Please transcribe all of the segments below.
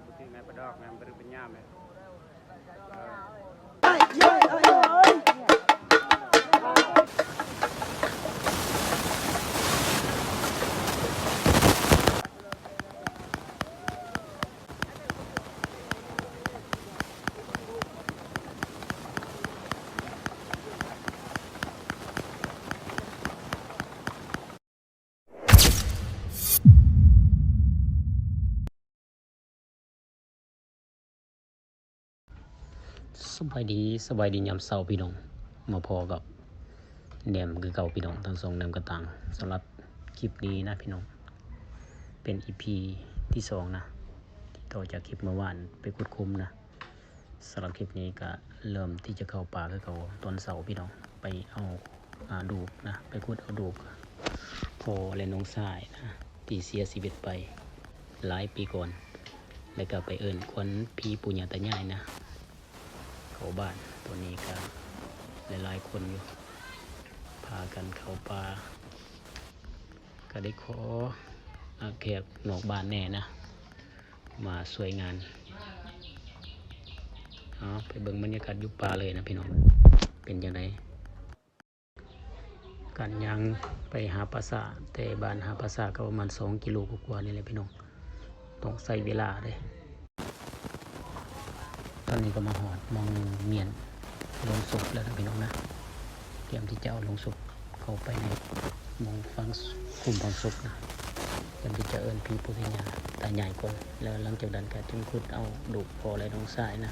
Putih ngai pedok, ngai beri penyam, ya. ສະບາຍດີ ສະບາຍດີຍາມເຊົ້າພີ່ນ້ອງ ມາພໍ້ກັບແນມຄືເກົ່າພີ່ນ້ອງ ທາງຊ່ອງແນມກະຕ່າງ. ສຳລັບຄລິບນີ້ນະພີ່ນ້ອງ ເປັນອີພີທີສອງນະ ທີ່ຕໍ່ຈາກຄລິບເມື່ອວານໄປຂຸດຂຸມນະ. ສຳລັບຄລິບນີ້ກະເລີ່ມທີ່ຈະເຂົ້າປ່າຄືເກົ່າ ຕອນເຊົ້າພີ່ນ້ອງ ໄປເອົາ ອາ ດູບນະ ໄປຂຸດເອົາດູບພໍ່ ແລະ ນ້ອງຊາຍນະ ທີ່ເສຍຊີວິດໄປຫຼາຍປີກ່ອນ ແລະ ກະໄປເອີ້ນຂວັນຜີປູ່ຍ່າຕາຍາຍນະ ເຂົ້າບ້ານ. ຕອນນີ້ກະຫຼາຍໆຄົນຢູ່ ພາກັນເຂົ້າປ່າ ກະໄດ້ຂໍ ອາ ແຂກນອກບ້ານແດ່ນະ ມາຊ່ວຍງານ. ເອົາ ໄປເບິ່ງບັນຍາກາດຢູ່ປ່າເລີຍນະພີ່ນ້ອງ ເປັນຈັ່ງໃດ. ການຍ່າງໄປຫາປ່າຊ້າ ແຕ່ບ້ານຫາປ່າຊ້າກໍປະມານສອງກິໂລກວ່າໆນີ້ແຫຼະພີ່ນ້ອງ ຕ້ອງໃຊ້ເວລາເດ້. ຕອນນີ້ກໍມາຮອດໝ່ອງມ້ຽນໂລງສົບແລ້ວນະພີ່ນ້ອງນະ ກຽມທີ່ຈະເອົາໂລງສົບເຂົ້າໄປໃນໝ່ອງຝັງ ຂຸມຝັງສົບນະ ກຽມທີ່ຈະເອີ້ນຜີປູ່ຍ່າຕາຍາຍກ່ອນ ແລ້ວຫຼັງຈາກນັ້ນກໍຈຶ່ງຂຸດເອົາລູກພໍ່ ແລະ ນ້ອງຊາຍນະ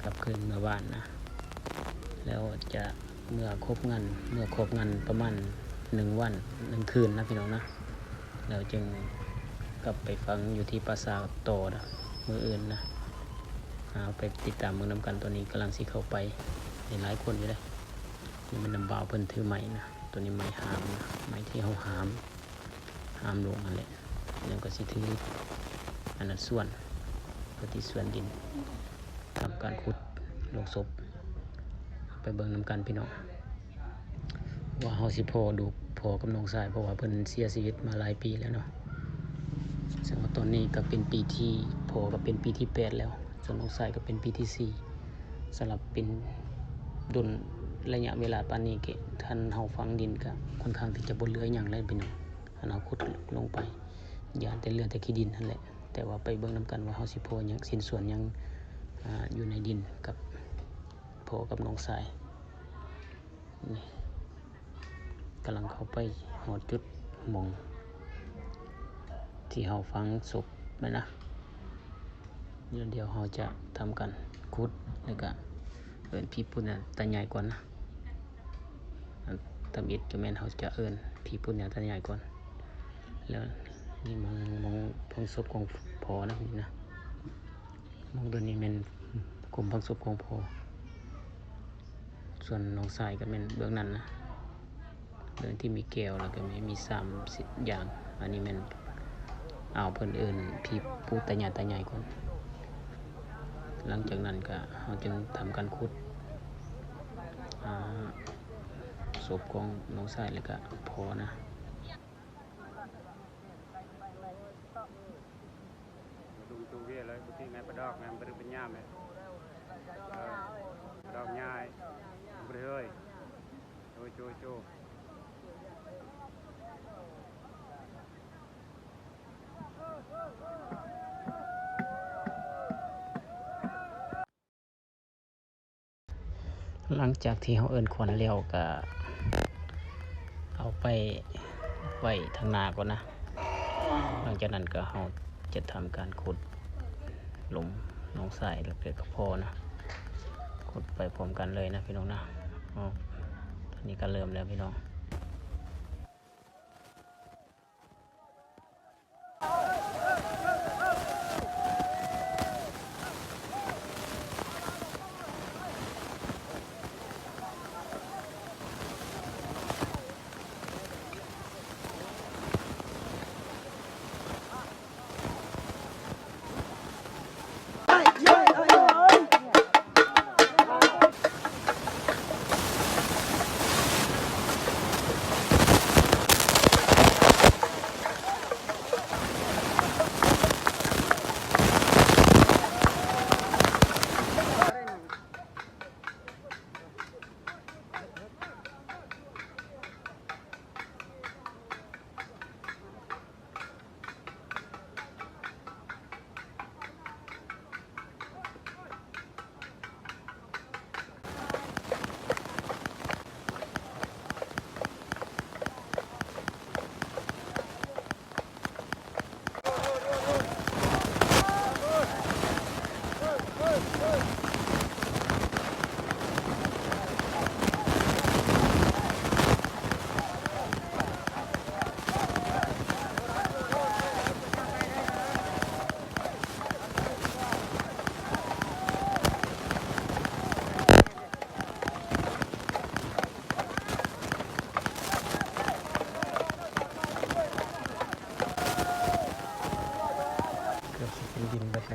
ກັບຄືນເມືອບ້ານນະ. ແລ້ວຈະເມືອຄົບງານ ເມືອຄອບງານປະມານໜຶ່ງວັນໜຶ່ງຄືນນະພີ່ນ້ອງນະ ແລ້ວຈຶ່ງກັບໄປຝັງຢູ່ທີ່ປ່າຊ້າຕໍ່ນະ ມື້ອື່ນນະ. ເຮົາໄປຕິດຕາມເບິ່ງນຳກັນ. ຕອນນີ້ກຳລັງຊິເຂົ້າໄປ ຫຼາຍໆຄົນຢູ່ເດ້. ນີ້ແມ່ນນ້ຳບ່າວເພິ່ນຖືໄມ້ນະ ໂຕນີ້ໄມ້ຫາມນະ ໄມ້ທີ່ເຮົາຫາມ ຫາມຫຼວງຫັ້ນແຫຼະ ແລ້ວກໍຊິຖືອັນນັ້ນສ່ວນ ເພື່ອທີ່ສ່ວນດິນ ທຳການຂຸດໂລງສົບ. ໄປເບິ່ງນຳກັນພີ່ນ້ອງ ວ່າເຮົາຊິພໍ້ລູກພໍ່ກັບນ້ອງຊາຍ ເພາະວ່າເພິ່ນເສຍຊີວິດມາຫຼາຍປີແລ້ວເນາະ. ເຊິ່ງວ່າຕອນນີ້ກໍເປັນປີທີ່ ພໍ່ກໍເປັນປີທີແປດແລ້ວ ສ່ວນນ້ອງຊາຍກໍເປັນປີທີສີ່. ສຳລັບເປັນດົນໄລຍະເວລາປານນີ້ ກະ ຄັນເຮົາຝັງດິນກະຄ່ອນຂ້າງທີ່ຈະບໍ່ເຫຼືອຫຍັງແລ້ວພີ່ນ້ອງ. ຄັນເຮົາຂຸດລົງໄປ ຢ້ານແຕ່ເຫຼືອແຕ່ຂີ້ດິນຫັ້ນແຫຼະ. ແຕ່ວ່າໄປເບິ່ງນຳກັນວ່າເຮົາຊິພໍ້ຫຍັງ ຊິ້ນສ່ວນຫຍັງ ອາ ຢູ່ໃນດິນກັບພໍ່ກັບນ້ອງຊາຍ. ນີ້ ກຳລັງເຂົ້າໄປຮອດຈຸດໝ່ອງທີ່ເຮົາຝັງສົບແມ່ນນະ. ແລ້ວດຽວເຮົາຈະທຳການຂຸດ ແລ້ວກະເອີ້ນຜີປູ່ຍ່າຕາຍາຍກ່ອນນະ. ອັນທຳອິດກະແມ່ນເຮົາຈະເອີ້ນຜີປູ່ຍ່າຕາຍາຍກ່ອນ. ແລ້ວນີ້ໝ່ອງ ໝ່ອງຝັງສົບຂອງພໍ່ນະ ນີ້ນະ. ໝ່ອງໂຕນີ້ແມ່ນຂຸມຝັງສົບຂອງພໍ່ ສ່ວນນ້ອງຊາຍກໍແມ່ນເບື້ອງນັ້ນນະ ເບື້ອງທີ່ມີແກ້ວ ແລ້ວກໍມີ ມີສາມຢ່າງ. ອັນນີ້ແມ່ນ ອ້າວ ເພິ່ນເອີ້ນຜີປູ່ຕາຍາຍ ຕາຍາຍກ່ອນ. ຫຼັງຈາກນັ້ນກໍເຮົາຈຶ່ງທຳການຂຸດ ອາ ສົບຂອງນ້ອງຊາຍ ແລ້ວກໍພໍ່ນະ. ມາດຸງຕູເວຍເລີຍ ບຸຕິງາຍປະດອກງາມບະລິປັນຍາມເລີຍ ເອີ ປະດອກຍາຍ ບະລິເຮີຍ ໂຈ ໂຈ ໂຈ. ຫຼັງຈາກທີ່ເຮົາເອີ້ນຂວັນແລ້ວ ກະເອົາໄປໄວ້ທາງໜ້າກ່ອນນະ. ຫຼັງຈາກນັ້ນກະເຮົາຈະທຳການຂຸດຫຼົງນ້ອງຊາຍ ແລ້ວກະພໍ່ນະ. ຂຸດໄປພ້ອມກັນເລີຍນະພີ່ນ້ອງນະ. ເອົາ ຕອນນີ້ກະເລີ່ມແລ້ວພີ່ນ້ອງ. ເ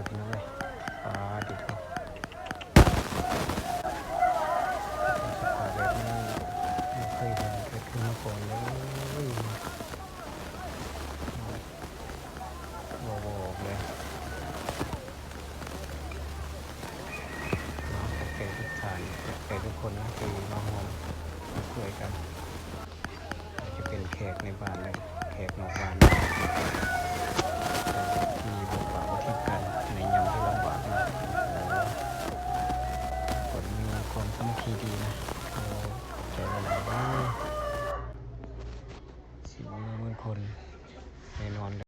ພີ່ນ້ອງເອີຍ ປາດຕິໂທ ສະພາບແບບນີ້ບໍ່ເຄີຍເຫັນເກີດຂຶ້ນມາກ່ອນເລີຍ. ເວົ້າບໍ່ອອກເລີຍ. ເນາະ ຂອບໃຈທຸກທ່ານ ຂອບໃຈທຸກຄົນນະ ທີ່ມາຮ່ວມຊ່ວຍກັນ ອາດຈະເປັນແຂກໃນບ້ານ ແລະ ແຂກນອກບ້ານ ທີ່ບໍ່ປະບໍ່ຖິ້ມກັນໃນຍາມທີ່ລຳບາກນະ. ໂອ້ ຄົນມີຄວາມສາມັກຄີດີນະ. ໂອ້ ຂອບໃຈຫຼາຍໆເດີ. ສິບມື້ໝື່ນຄົນແນ່ນອນເດີ.